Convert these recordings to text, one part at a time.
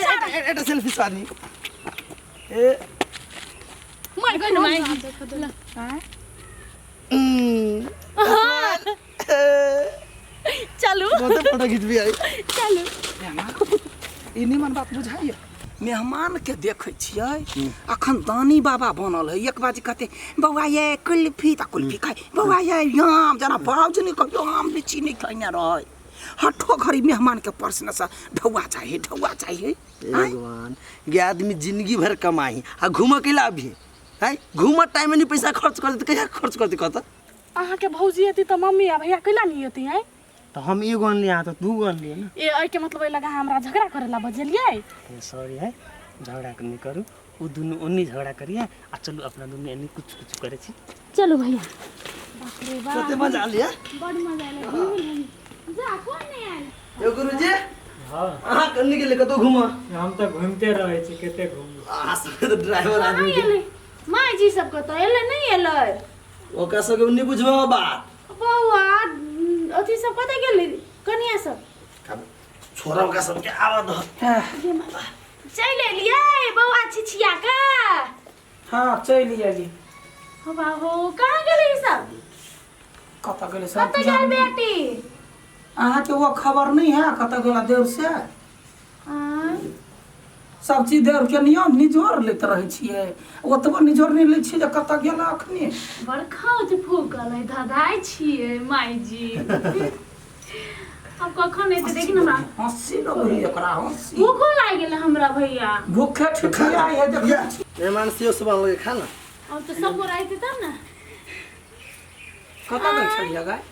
ए selfie सानी ए मर गई ना माई। चलू। बहुत फोटो खिंचबी आई। चलू। ई निमन बात बुझाइए। मेहमान के देखै छियै अखन दानी बाबा बनल है, एक बाजी कहते बौआ ये कुल्फी त कुल्फी खाइ, बौआ ये आम, जेना बाबूजी नहि कहियो आम लीची नहि खैने रहै। हठो घड़ी मेहमान के प्रश्न से ढौआ चाहिए, ढौआ चाहिए। हे भगवान, गे आदमी जिंदगी भर कमाही आ घूमऽ के ला अभी है, घूमऽ टाइम में नहीं पैसा खर्च कर देते, कहिया खर्च कर दे कहता। अहाँके भौजी एती तऽ मम्मी आ भैया कैला नहीं एती हैं? तो हम एगो अनलियै, अहाँ तो दूगो अनलियै ने। ए एहिके मतलब एहि लगा हमरा झगड़ा करे ला बजेलियै? ए, सॉरी है, झगड़ा नहीं करू, उ दुनू ओन्नी झगड़ा करिए आ चलू अपना दुनू एन्नी कुछ कुछ करे छी। चलू भैया। बाप रे बाप, कते मजा आलिया, बड़ मजा आयल। घूम जा कोन नहीं आयल? यो गुरुजी। हाँ। अहाँ कन्नी गेलै कतौ घूमऽ? हम तऽ घूमिते रहै छी, कते घूमू। अहाँ सब तऽ ड्राइवर आदमी के। एलै माय जी सब कतऽ एलै? नहीं एलै। ओकरा सबके नहि बुझबऽ बात। बौआ अथी सब कतऽ गेलै कनिया सब? छोड़ा ओकरा सबके, आबऽ दह। चलि एलियै बौआ छिछिया के? हाँ चलि एली। हो बाबू, कहाँ गेलै ई सब? कतऽ गेलै सब? कतऽ गेल बेटी? अहाँके वो खबर नहीं है कतऽ गेला देव से? आँय? सब चीज देव के नियम निजोर लैत रहै छियै, ओतबो निजोर नहि लै छियै जे कतऽ गेला अखनी। बड़ खौज फूकल है, धधाइ छियै माय जी। अब कखन एतै देखी न हमरा। हँसी लगै है एकरा, हँसी। भूखो लागि गेलै हमरा भैया। भूखे ठिठिया है देखै छी। मेहमान सेहो सब आनलकै खा ना। अब तऽ सब गोरा एतै तब ने। कतऽ गेल छलियै गाय?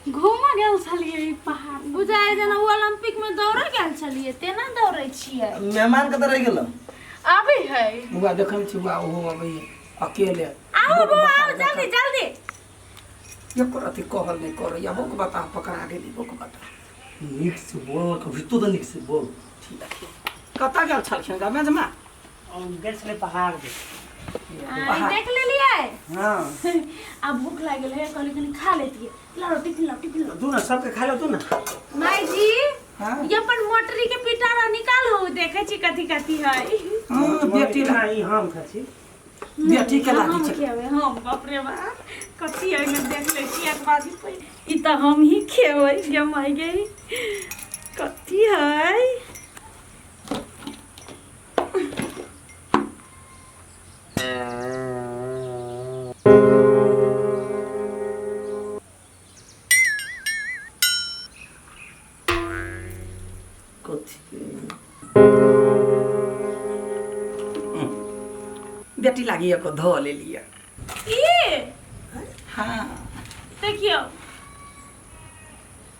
घूमऽ गेल छलियै ई पहाड़। बुझाइ जेना ओलम्पिक में दौड़े गेल छलियै तेना दौड़ै छियै। मेहमान कतऽ रहि गेल? आबै है। बौआ देखै छी बौआ, ओहो अबै है अकेले। आउ बौआ आउ, जल्दी जल्दी। एको रति कहल नहि करैया, बोक बता पकड़ा गेली, बोक बता। नीक से बोल कभी तो, तऽ नीक से बोल। ठीक है। कतऽ गेल छलखिन गा मेजमा? गेल छलै पहाड़ दिस। आइ देख लेलियै। हाँ। आ भूख लागि गेल है, कहली कनि खा लेतियै। लाओ टिफिन, लाओ टिफिन, लाओ। दू ना सबके खा लो तू ना। माय जी। हाँ? ये अपन मोटरी के पिटारा निकालू, देखै छी कथी कथी है। हाँ, बेटी ला। ई हम खा छी। बेटी के लागी हम छै। खेबै हम। बाप रे बाप, कथी है एहिमे देख लै छी एक बाजी पहिले। ई तऽ हम ही खेबै। गे माय गे, कथी है? कथी? बेटी लागी एको धो लेलियै। ई हाँ देखियौ,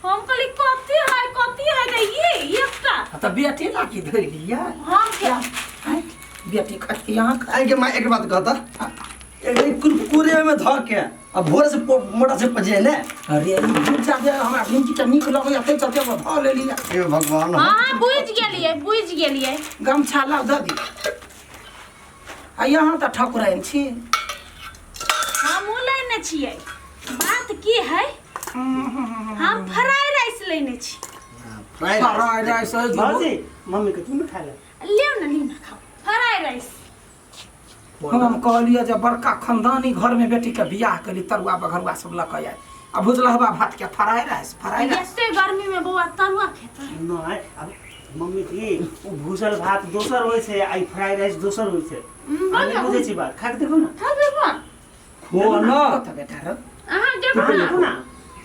हम कहली कथी है, कथी है, तऽ ई एकटा तऽ बेटी लागी धरि लियै। हम के आँय, बेटी खटकी यहाँ खा। आइ के माय एक बात कहता, एक कुरकुरे में धऽ के आ भोरे से मोटा से पजे ने। अरे ई भुजा जे हमरा भिंडी के नीक लगैया ताहि चलते हम धऽ लेलियै। हे भगवान। हाँ बुझि गेलियै, बुझि गेलियै। गमछा लाउ दऽ दी। आ यहाँ तऽ ठकुराइन छी। हमहूँ लेने छियै। बात की है, हम फ्राई राइस लेने छी। फ्राई फ्राइड राइस है। भौजी, मम्मी के तू ने खा ले। लियौ ने, लियौ ने, खाउ फ्राई राइस। हम कहलियै जे बड़का खानदानी घरमे बेटीके बियाह केली, तरुआ बघरुआ सब लऽ कऽ आयल आ भुजलहबा भात के फ्राई राइस, फ्राई राइस। एते गर्मी में बौआ तरुआ खेतै? नहि, अब मम्मी जी ओ भूसल भात दोसर होइ छै आ ई फ्राई राइस दोसर होइ छै। अहाँ नहि बुझै छी बात, खा के देखू ने। खा देखू। खो न। कतऽ बेटा रौ? अहाँ देखू देखू ने। ने।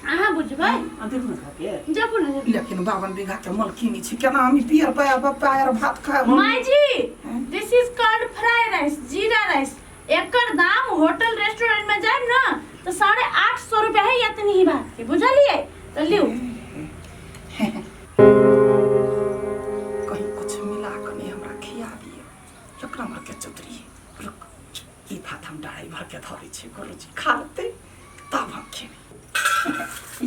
अहाँ बुझबै। अहाँ देखू ने खा के। देखू ने। लेकिन 52 बीघा के मलकिनी छी, केना हम ई पियर पायर पायर भात खायब? माय जी, this is called fry rice, jeera rice. एकर दाम होटल रेस्टोरेंट में जायब ना तो 850 रुपया है इतनी ही भात के, बुझलिए? तो लियो। कहीं कुछ मिला कऽ नहि हमरा खिया दिए एक नंबर के चतुरी। रुक, ई भात हम ड्राइवर के धरै छी, गुरुजी खा लेतै तब हम खेबै।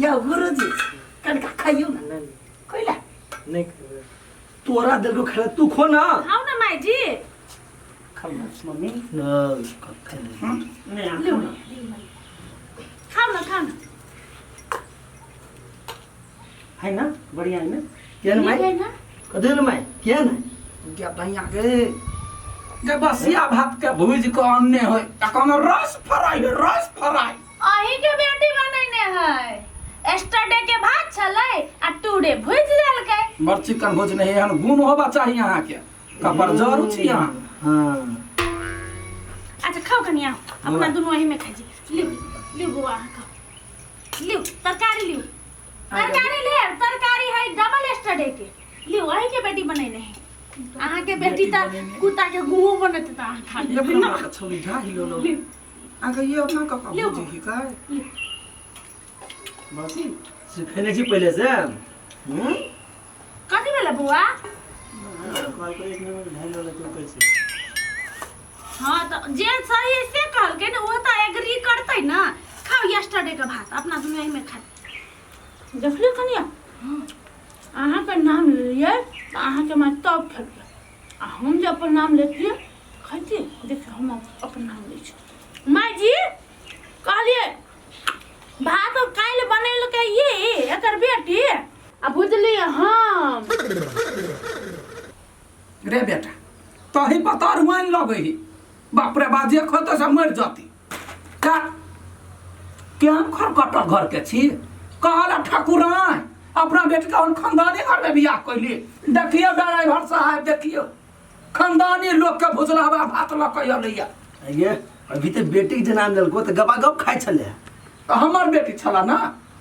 यौ गुरुजी, कनिका खइयौ ने। कैला नहि खेबै? तोरा देलको खेला, तू खो ना। खाओ ना माय जी। खाउ ने मम्मी। नहि कथी नहि, अहाँ लियो खाउ ने। ने, खाओ ना, खाओ ना। है ना, बढ़िया है ना? केहन नीक माय? है ना? कथी भेल माय, केहन है? गे दैया गे गे बसिया भात के भूजि कऽ अनने होय आ कोनो रस फराइ होय रस फराइ। अहीं के बेटी बनेने है। एस्टरडे के भात छलै आ टूडे भुजि देलकै। बड़ चिकन भुज नहीं एहन गुण होबा चाही अहाँके कपर जरू छी अहाँ। हाँ। अच्छा खाओ कनिया, अपना दुनू अही में खाइ छी। लिउ लिउ बौआ, अहाँ खाओ, लिउ तरकारी, लिउ तरकारी, ले तरकारी है डबल एस्टरडे के। लिउ, अही के बेटी बनेने है। अहाँ के बेटी तऽ कुत्ता के गुहो बनत तऽ अहाँ खा लेबै ना। अपना छौड़ी ढाही लो लो। लिउ। अहाँके ये अपना कका लिउ। भुजी ही काय बसी सिखेने छी पहिले से। हम्म? कथी भेलै बौआ? कहलकै एक नंबर ढाई वाला तू कैसे। हाँ तऽ जे सही है से कहलकै ने, ओ तऽ एग्री करतै ना। खाओ यस्टरडे के भात, अपना दुनू एहिमे खा। देखलियै कनिया, अहाँके नाम लेलियै तऽ अहाँके माय तब खेलकै, आ हम जे अपन नाम लेतियै खैतियै। देखियौ, हम अपन नाम लै छी। माय जी, कहलियै भात काल्हि बनेलकै ई एकर बेटी आ बुझलियै हम। रे बेटा, तही पता रुआनि लगै ही। बाप रे बा, जे खतै से मरि जती का। केहन खरकटल घर के छी। कहला ठाकुरान अपना बेटी के हम खानदानी घर में बियाह कैली। देखियो ड्राइवर साहब, देखियो खानदानी लोग के भुजलहबा भात लऽ के अलैया। ये अभी तऽ बेटी के जे नाम लेलको तऽ गपा गप खाइ छलै। तऽ हमर बेटी छला ना,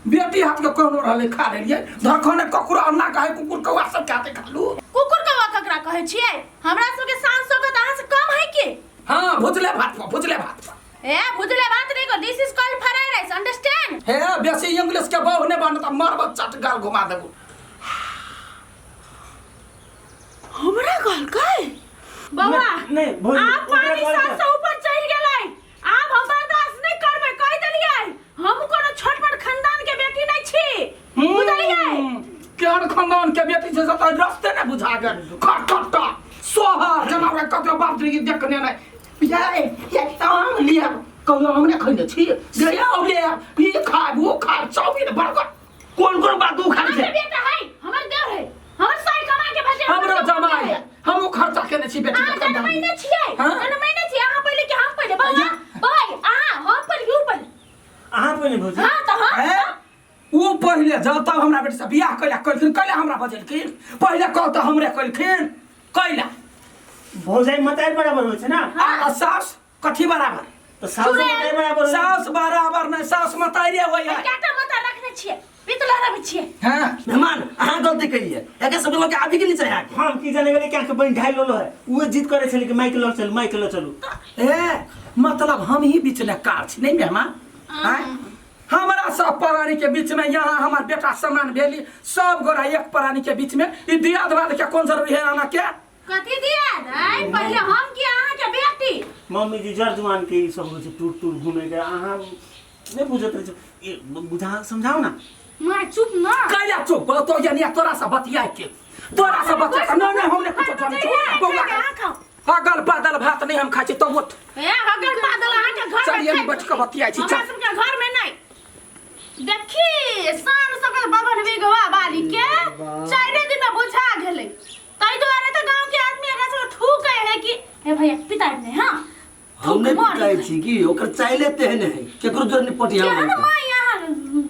बेटी हाथ के कोनो रहलै खा लेलियै। धरखने ककरो अन्ना कहे कुकुर कौआ सब के हाथे खा लू। कुकुर कौआ ककरा कहै छियै? हमरा सबके शान शौकत अहाँ से कम है की? हाँ, भुजले भात पर, भुजले भात पर। ए भुजले भात नहीं को, this is called fry rice, understand? हे बेसी इंग्लिश के बहु ने बनत, मारब चट गाल घुमा देबो। हमरा कहलकै बौआ। नहीं, भौजी, आब ओकरा पानी कहलकै। सास से ऊपर चढ़ि गेलै, आब हम बर्दाश्त नहीं करबै, कहि देलियै। हम कोनो छोट मोट खानदान के बेटी नहीं छी, बुझलियै? केहन खानदान के बेटी छै से तऽ रस्ते ने बुझा गेल। खटखटा सोहर जेना ओकरा ककरो बाप जिंदगी देखने नहि। ये ये आम लिया कहियो हम नहि खैने छी गे, आम लिया, ई खाब ओ खाब, चाउमीन बर्गर कोन कोन बात ओ खाइ अहाँके छै? बेटा है, हमर देवर है, हमर साई कमा के भेजे। हमरो जमाई है, हम ओ खर्चा केने छी बेटी अहाँ के खानदान में। जनमैने छियै? हाँ? जनमैने छियै अहाँ पहिले कि हम पहिले? बौआ भाई, अहाँ हम पहिले कि ऊ पहिले? अहाँ पहिले भौजी। हाँ तऽ हम। हैं? ओ पहिले जब तब हमरा बेटी से बियाह कैला कैलखिन, कैला हमरा बजेलखिन? पहिले कह तऽ हमरे कैलखिन कैला? भौजाई मताई बराबर होइ छै ना। आ सास कथी बराबर? तऽ साउस मताई बराबर होइ। सास बराबर नहि, सास मताइरे होइ है। कएटा माता रखने छियै? पितला रखने छियै। हाँ। मेहमान, अहाँ गलती केलियै, एके सब लोग के आबी के नहीं चाहे अहाँके। हम की जाने गेलै कि अहाँके बहिन ढाई लेलो है, उहे जिद करै छलै कि माइक लऽ चलू, माइक लऽ चलू। ए मतलब हम ही बीच में कार छी नहीं मेहमान? आँय? हमरा सब प्राणी के बीच में यहाँ हमार बेटा समान भेली, सब गोरा एक प्राणी के बीच में ई दियाद बाद के कोन जरूरी है आना के? कथी दिया दाइ? पहिले हम कि अहाँ के बेटी? मम्मी जी, जर जुआन के ई सब होइ छै टूट टूट घूमे के, अहाँ नहि बुझैत रहै छै। ई बुझा समझाउ ना। माँ चुप ना। कैला चुप तो यानी तोरा से बतियाए के, तोरा से बतिया के नहीं नहीं हम नहीं कुछ जानै छी। बौआ अहाँ खाओ। अगल बदल भात नहीं हम खाइ छी तो उठ। ए अगल बादल अहाँ के घर में चलिए, खाइ। बैठ के बतियाइ छी, हमरा चल। सबके घर में नहीं। देखी शान सकल बबन बिगवा बाली के चारे दिन में बुझा गेलै, ताहि दुआरे तऽ गांव के आदमी एकरा सब थूकै है कि हे भैया पिताइ नहीं। हाँ, हम नहीं थूक मार पिटाइ छी कि ओकर चाइले तेहन है, केकरो जोर नहीं पटिया। केहन माँ यहाँ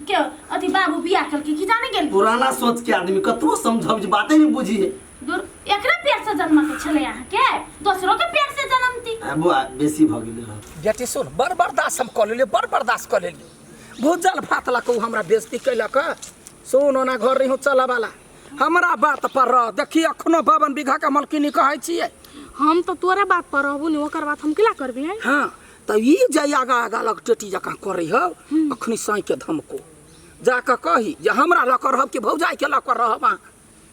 के अथी बाबू बियाह केलकै की जाने गेल। पुराना सोच के आदमी, कतबो समझब जे बाते नहीं बुझी है। दूर, एकरा पेट से जन्म के छलै अहाँ के, दोसरो के पेट से जन्मती। आ बौआ बेसी भऽ गेलै हँ। बेटी सुन, बड़ बर्दाश्त हम कऽ लेलियै, बड़ बर्दाश्त कऽ लेलियै। भूजल भात लऽ कऽ ओ हमरा बेइज्जती केलक। सुन, ओना घर रही चलऽ वाला, हमरा बात पर रह। देखी अखनो 52 बीघा के मलकिनी कहै छियै। हम तऽ तोरे बात पर रहबू ने, ओकर बात हम केला करबी हैं? हाँ तऽ ई जे आगा आगा लग टेटी जकाँ करै हौ, अखनी साँइ के धमको जाकऽ कही जे हमरा लऽ कऽ रहब कि भौजाई के लऽ कऽ रहब अहाँ?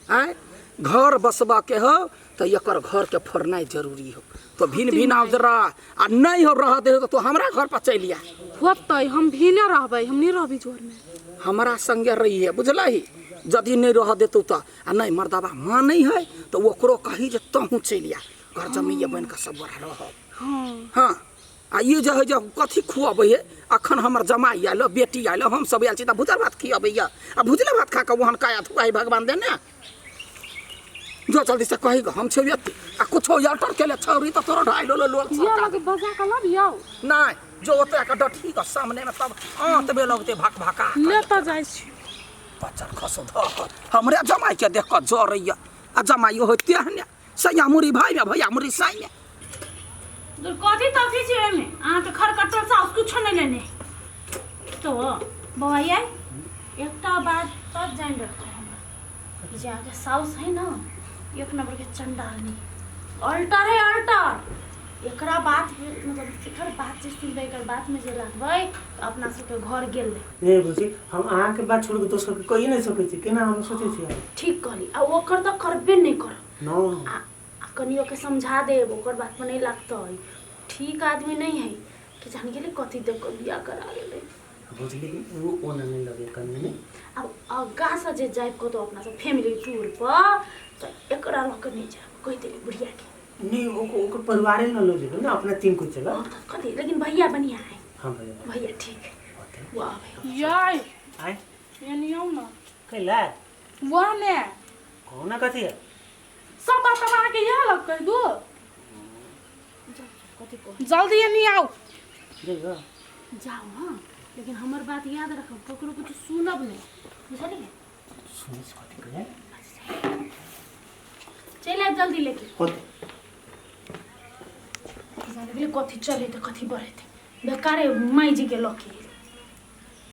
आँय, घर बसबऽ के हौ तऽ एकर घर के फोड़नाइ जरूरी हौ, तो भिन भिन आउ रह आ नहीं हो रह दे तो हमरा घर पर चलि आ। होतै, हम भीने रहबै, हम नहीं रहबी जोर में। हमरा संगे रही है बुझलही, यदि नहीं रह देतौ तऽ आ नहीं मर्दबा मानै है तऽ ओकरो कही जे तहूँ चलि आ, घर जमैये बनि कऽ सब गोरा रहब। हाँ। हाँ, आ ई जे है जे कथी खुअबै है? अखन हमर जमाई आयल, बेटी आयल, हम सब आयल छी तऽ भुजल भात खियबैया, आ भुजले भात खा कऽ ओहन काया धुआइ भगवान देने। जो जल्दी से कही हम छौ एते। कुछो अल्टर केले छौरी त तोरो ढाई लो लोग ये लगे बजा के लबियौ। नहीं जो ओतरा के डठी के सामने में तब आंत बे लगते भक भका। ले त जाइ छी। बच्चर खसो धऽ हमरे जमाई के देख कऽ जरैया आ जमाइयो होइते हने सैया मुरी भाई में भैया मुरी साई में। दूर कथी तथी छै ओहिमे अहाँके खरकट्टल साउस कुछो नहि लेने। तो बौआ ये एकटा बात सब जानि रखो हमरा जे अहाँके साउस है ना एक नंबर के चंडालनी अल्टर है अल्टर। एकरा बात मतलब एकर बात जे सुनबै एकर बात में जे लगबै तऽ अपना सबके घर गेल नहीं बुझी हम अहाँके बात छोड़ के दोसर के कहि नहीं सकै छी केना हम सोचै छी। ठीक कहली आ ओकर तऽ करबे नहीं करब न आ कनियो के समझा देब ओकर बात पर नहीं लगतै। ठीक आदमी नहीं है कि जान गेलै कथी देख कऽ बियाह करा लेलै। बुझली कि वो ओना नहीं लगे कनी नहीं। अब आगा से जे जाइब कतौ अपना सब फैमिली टूर पर तऽ एकरा लऽ कऽ नहीं जायब कहि देली बुढ़िया के। नहीं ओकर परिवारे न लो जेबै ना अपना तीन को चला। हाँ तऽ कथी लेकिन भैया बढ़िया है। हाँ भैया भैया ठीक है वाह भैया। याय आय एनी आउ ना। कैला वाह ने कौन ना कथी है सब बात हम अहाँके इएह लग कहि दू। कथी कह जल्दी एनी आउ। जइबो जाओ हाँ लेकिन हमर बात याद रखब ककरो कुछ सुनब नहीं बुझलियै। सुनै छी कथी कहे चलि आयब जल्दी लेके। कथी जाने गेलै कथी चलेतै कथी बढ़ेतै बेकारे माई जी के लऽ के एलै।